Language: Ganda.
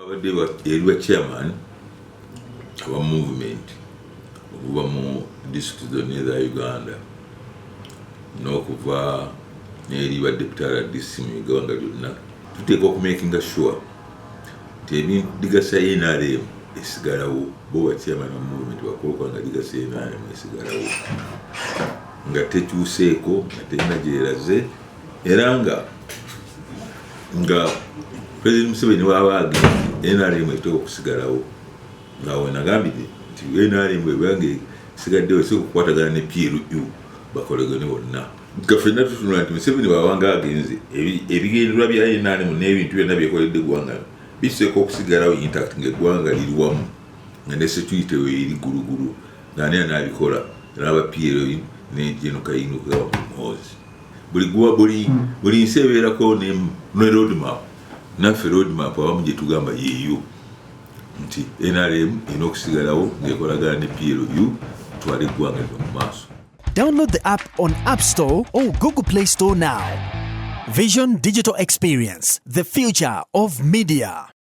Babadde eri ba chairman aba movement okuva mu district zonna eza Uganda n'okuva n'eri ba deputy RDC mu ggwanga lyonna. Tuteekwa okumakinga sure nti ebintu ya NRM esigalawo. Bo ba chairman ba movement bakola nga legacy ya NRM esigalawo, nga tekyuseeko, nga terina gyeraze, era nga President Museveni waba agenze, NRM eteeka okusigalawo. Nga wenagambidde nti NRM ebanga esigaddewo, esobola okukwatagana ne PLU, bakolegane bonna. Nga ffenna tutunula nti Museveni wabanga agenze, ebigendererwa bya NRM n'ebintu byonna byekoledde eggwanga biseeka okusigalawo intact, nga eggwanga liri wamu, nga ne security weeri gulugulu. Nga ani anaabikola? N'aba PLU ne Gen Kainerugaba Muhoozi. Buli nsi ebeerako ne roadmap. Naffe roadmap abamu gye tugamba yeeyo nti NRM erina okusigalawo ng'ekolagana ne PLU, twale eggwanga lino mu maaso. Download the app on App Store or Google Play Store now. Vision Digital Experience, the future of media.